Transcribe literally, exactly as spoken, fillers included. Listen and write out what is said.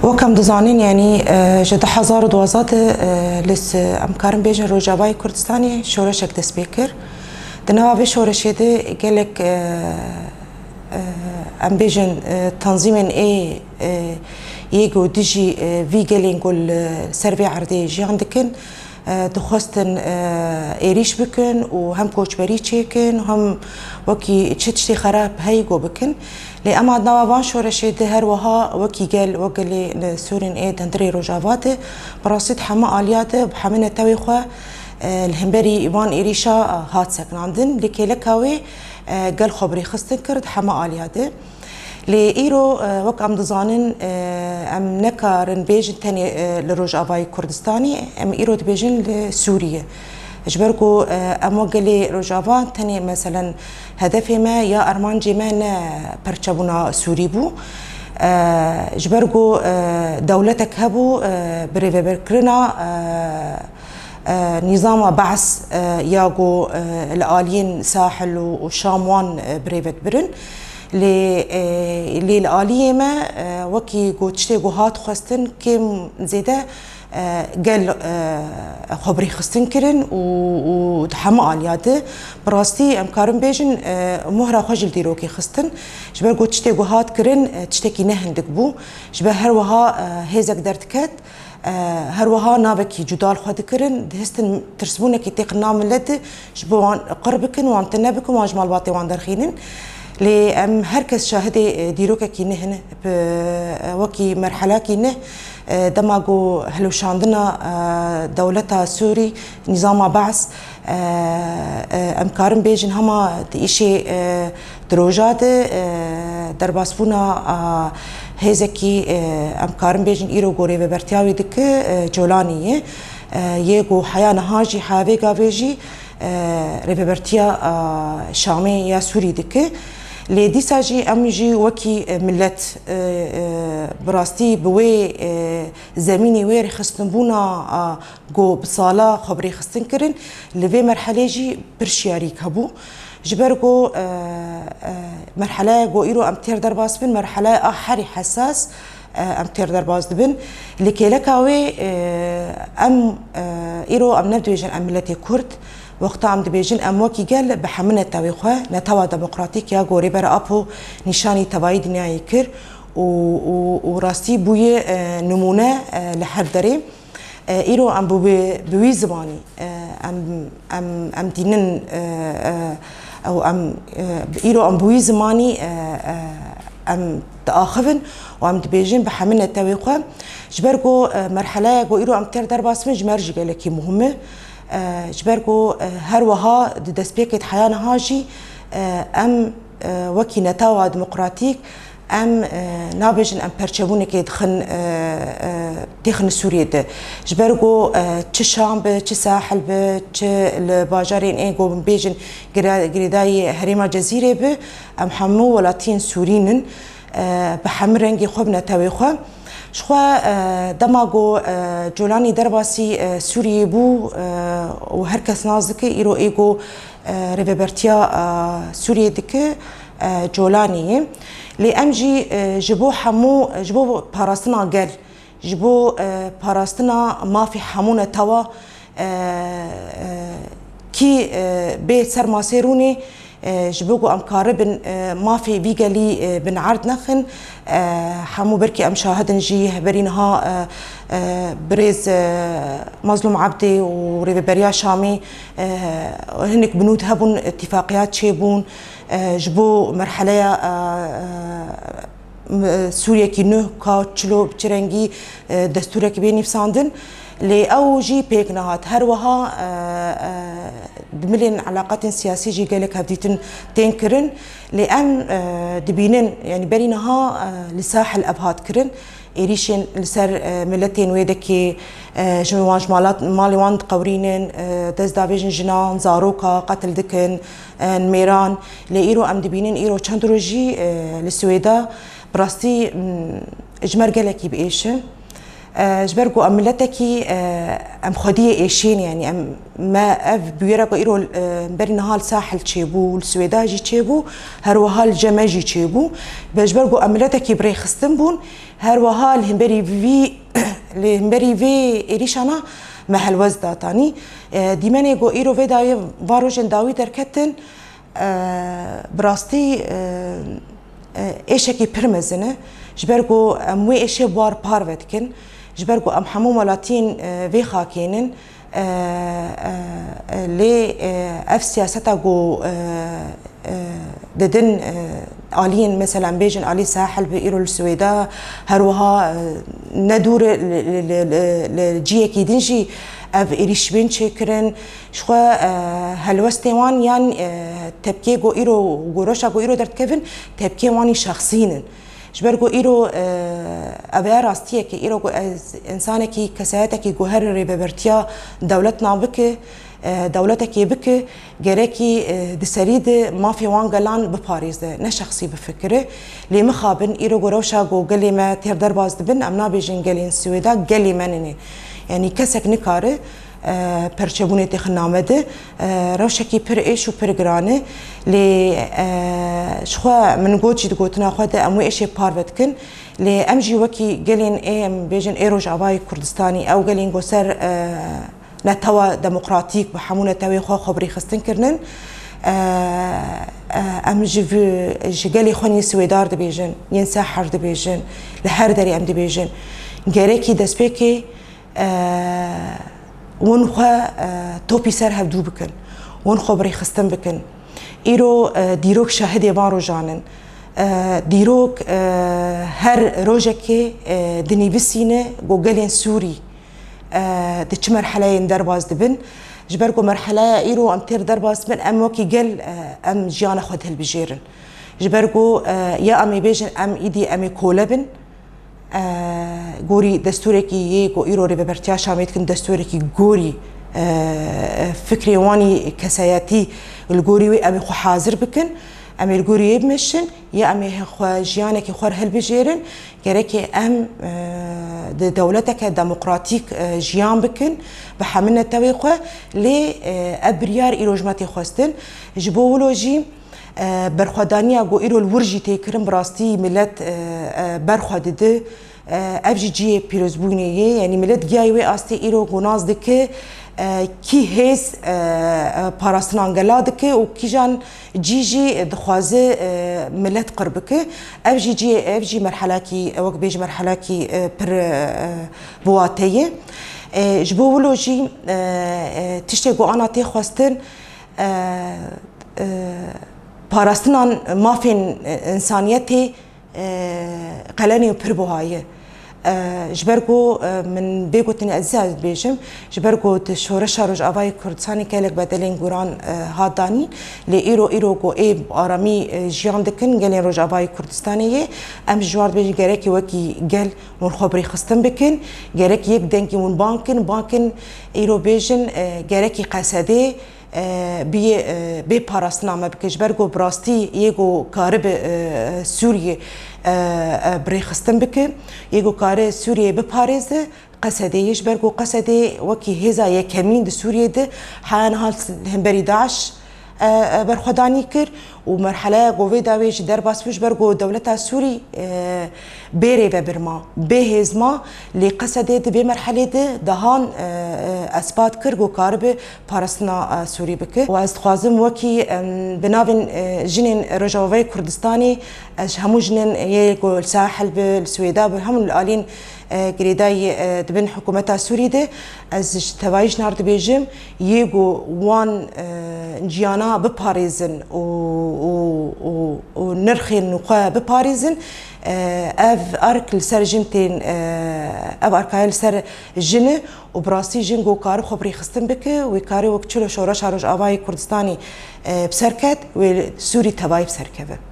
Wek em dizanin, yanî, e, ji du hezar û duwazdeh de, e, li s-, em karin bêjin Rojavayê Kurdistanê şoreşek dest pê kir. Di nava vê şoreşê de gelek, e, e, em bêjin, e, tanzîmên ê, e, yê ku dijî, e, vî gelên ku li ser vê erdê jiyan dikin, e, dixwestin, e, êrîş bikin û hem koçberî çêkin, hem wekî çi tiştê xerab heyî ku bikin. Lê ema di nava van şoreşê de her wiha wekî gel, wek gelê li Sûriyên ê di hundirê Rojava de, bi rastî di heme aliya de, bi heme netewê xwe, e, li hemberî van êrîşa, e, hat sekinandin. Lê kêleka wê, e, gel xwe bi rêxistin kir di heme aliya de. Lê îro, e, wek em dizanin, e, em nekarin bêjin tenê, e, li Rojavayê Kurdistanê, em îro dibêjin li Sûriyê. Ji ber ku, e, em wek gelê Rojava tenê, meselen, hedefê me ya armancê me ne perçebûna Sûrî bû. E, ji ber ku, e, dewletek hebû, e, birêveberkirina, e, e, nîzama Be's, e, ya ku, e, li aliyên Sahil û, û Şam wan, e, birêve dibirin. Lê, e, lê li aliyê me, e, wekî ku tiştê ku hat xwestin kêm zêde, e, gel, e, xwe bi rêxistin kirin û, û di hemû aliya de bi rastî em karin bêjin, e, mohra xwe ji li dîrokê xistin. Ji ber ku tiştê ku hat kirin, e, tiştekî ne hindik bû. Ji ber her wiha, e, hêzek derdiket, e, her wiha navekî cuda li xwe dikirin, dihistin tirsbûnekî têxin nav milet de ji bo wan qir bikin, wan tune bikin, wan ji malbatê wan derxînin. Lê em her kes şahidê, e, dîrokekî neh in, bi, e, wekî merhelakî neh, e, dema ku hilweşandina, e, dewleta Sûrî, nîzama Be's, e, e, em karin bêjin hema di îşê, e, di roja de, e, derbasbûna, e, hêzekî, e, em karin bêjin îro ku rêvebertiya wî dike, e, Colanî ye. E, yê ku heya niha jî, heya vê gavê jî, e, rêvebertiya, e, Şamê ya Sûrî dike. Lê dîsa jî em jî wekî, e, milet, e, e, bi rastî bi wê, e, zemînê wê rêxistinbûna, e, ku bi sala xwe bi rêxistin kirin, li vê merhelê jî pir şiyarîk hebû. Ji ber ku, e, e, merheleya ku îro em têr derbas bin, merheleya a herî hesas, e, em têr derbas dibin. Li kêleka wê, e, em, e, îro em ne dibêjin em miletê Kurd. Wexta em dibêjin em wekî gel bi hemû netewê xwe, netewa demokratîk ya ku Rêber Apo nîşanî tevayî dinyayê kir û, û, û rastî bûye, e, nimûne, e, li her derê. E, îro em bi wê, bi wî zimanî, e, em, em, em tînin, e, e, ew em, e, îro em bi wî zimanî, e, e, em diaxivin û em dibêjin bi hemû netewê xwe. Ji ber ku, e, merheleya ku îro em têr derbas bin ji me re jî gelekî muhim e. E, ji ber ku, e, her wiha di destpêkê de heya niha jî, e, em, e, wekî netewa demokratîk, em, e, nabêjin em perçebûnekê dixin, e, e, têxin Sûriyê de. Ji ber ku, e, çi Şam be, çi Sahil be, çi li bajarên ê ku bêjin girê-, girêdayî herêma Cezîrê be, em hemû welatiyên Sûrî nin, e, bi hemû rengê xwe, bi netewê xwe. Ji xwe, e, dema ku, e, Colanî derbasî, e, Sûriyê bû, e, û her kes nas dike, îro ê ku, e, rêvebertiya, e, Sûriyê dike, e, Colanî ye. Lê em jî, e, ji bo hemû, ji bo parastina gel, ji bo, e, parastina mafê hemû netewa, e, e, kî, e, bê ser masê rûnê, e, ji bo ku em karibin, e, mafê vî gelî, e, bin erd nexin, e, hemû belkî em şahidin jî, berî niha, e, e, birêz, e, Mazlûm Ebdê û Rêveberiya Şamê, e, hinek binûd hebûn, îtîfaqiyat çêbûn, e, ji bo merheleya, e, e, m-, Sûriyekî nuh ka çilo bi çi rengî, e, destûrekî bê nivîsandin. Lê ew jî pêk nehat. Her wiha, e, e, di milên eleqatên siyasî jî gelek hevdîtin tên kirin. Lê em, e, dibînin, yanî berî niha, e, li Sahil ev hat kirin. Êrîşên li ser, e, miletên wê dekê, e, ji wan ji malat-, malê wan diqewirînin, e, dest davêjin jinan, zaroka qetil dikin, e, mêran. Lê îro em dibînin, îro çend roj jî, e, li Swêda bi rastî, m, ji me re gelekî bi êş e. E, ji ber ku em miletekî, e, em xwediyê êşên, yanî em, me ev bûyera ku îro, e, berî niha li Sahil çêbû, li Swêda jî çêbû, her wiha li cem me jî çêbû. Be ji ber ku em miletekî birêxistin bûn, her wiha li hemberî vî, li hemberî vê êrîşana me helwest datanî. E, dîmenê ku îro vê dayê van rojên dawî derketin, e, bi rastî, e, e, êşekî pir mezin e. Ji ber ku em wê êşê bar parve dikin, ji ber ku em hemû welatiyên, e, vê xakê nin, e, e, e, lê, e, ev siyaseta ku, e, e, didin, e, aliyên, mesela, em bêjin alî Sahil bi îro li Swêda, her wiha, e, ne dûr li, li, li, li, li ciyekî din jî ev êrîş bên çêkirin. Ji xwe, e, helwestê wan yan, e, tepkê ku îro, ku rewşa ku îro derdikevin, tepkê wan î şexsî nin. Ji ber ku îro, e, ev e rastiyekê, îro ku ez însanekî, kesayetekî ku her rêvebertiya dewlet nabike, e, dewletekê bike, gerekî, e, di serî de mafê wan gelan biparêze, ne şexsî bifikire. Lê mixabin, îro ku rewşa ku gelê me têr derbas dibin, em nabêjin gelên Swêda, gelê me nine. Yanî kesek nikare, e, perçebûnê têxin name de, e, rewşekî pir êş û pir giran e. Lê, e, ji xwe min got jî di gotina xwe de em wê êşê parve dikin. Lê em jî wekî gelên ê, em bêjin ê Rojavayê Kurdistanî, ew gelên ku ser, e, netewa demokratîk bi hemû netewê xwe xwe birêxistin kirinin. E, e, em ji vi-, ji gelê xwe yên Swêdar dibêjin, yên Sahil dibêjin, li her derê em dibêjin. Gerekî destpêkê, e, hûn xwe, e, topî ser hevdû bikin, hûn xwe birêxistin bikin. Îro, e, dîrok şahidê van rojan in. E, dîrok, e, her rojekê, e, dinivîsîne ku gelên Sûrî, e, di çi merheleyên derbas dibin. Ji ber ku merheleya îro em têr derbas dibin, em wekî gel, e, em jiyana xwe dihilbijêrin. Ji ber ku, e, ya em ê bêjin em îdî em ê kole bin, e, gorî destûrekî yê ku îro rêvebertiya Şamê dikin, destûrekî gorî, e, fikrê wanî kesayetî li gorî wê em ê xwe hazir bikin, em ê li gorî wê bimeşin, ya em ê xwe jiyanekî xwe re hilbijêrin, gerekê em, e, di dewleteke demokratîk, e, jiyan bikin, bi hemî netewê xwe, lê, e, ev biryar îro ji me tê xwestin. Ji bo wilo jî, e, berxwedaniya ku îro li wir jî tê kirin, bi rastî milet, e, e, berxwe dide. E, ev jî cihê pîrozbûnê ye. Yanî milet giyayî wê astê îro ku nas dike, e, kî hêz, e, e, parastinan gela dike û kîjan cî jî dixwaze, e, milet qir bike. Ev jî cihê, ev jî merhelakî, wek bêjî merhelakî, e, pir, e, e, bi wate ye. E, ji bo wilo jî, e, e, tiştê ku ana tê xwestin, e, e, parastinan mafên, e, însaniyetê, e, qelenê pir buha ye. E, ji ber ku, e, min bê gotinê ez zî dibêjim, ji ber ku di Şoreşa Rojavayê Kurdistanê gelek bedelên guran, e, hat danîn, lê îro, îro ku ê bi aramî, e, jiyan dikin, gelên Rojavayê Kurdistanê yê, em ji wan dibêjin gerekî wekî gel hûn xwe birêxistin bikin, gerek yek dengî hûn bang kin, bang kin, îro bêjin, e, gerekî Qesedê, e, biyê, e, bê parastina me bike. Ji ber ku bi rastî yê ku karibe, e, Sûriyê, e, e, birêxistin bike, yê ku kare Sûriyê biparêze, Qesedê ye. Ji ber ku Qesedê wekî hêza yekemîn di Sûriyê de heya niha li hemberî DAIŞ, e, e, berxwedanî kir û merheleya ku vê dawê jî derbas bû, ji ber ku dewleta Sûrî, e, bê rêvebir ma, bê hêz ma, lê Qesedê di vê merhelê de dehan, e, e, espat kir ku karibe parastina, e, Sûrî bike. Û ez dixwazim wekî, em, bi navên, e, jinên Rojavayê Kurdistanê, ez ji hemû jinên yê ku li Sahil bi, li Swêda bi, hemû li alîn, e, girêdayî, e, di bin hikûmeta Sûrî de, ez ji tevayî jinar dibêjim, yê ku wan, e, ciyana biparêzin û, û, û, û nirxên xwe biparêzin, e, ev ark li ser jin tên, e, ev arkaya li ser jin e û bi rastî jin ku kare xwe birêxistin bike, wê kare wek çilo Şoreşa Rojavayê Kurdistanê, e, bi ser ket, wê Sûrî tevayî bi ser keve.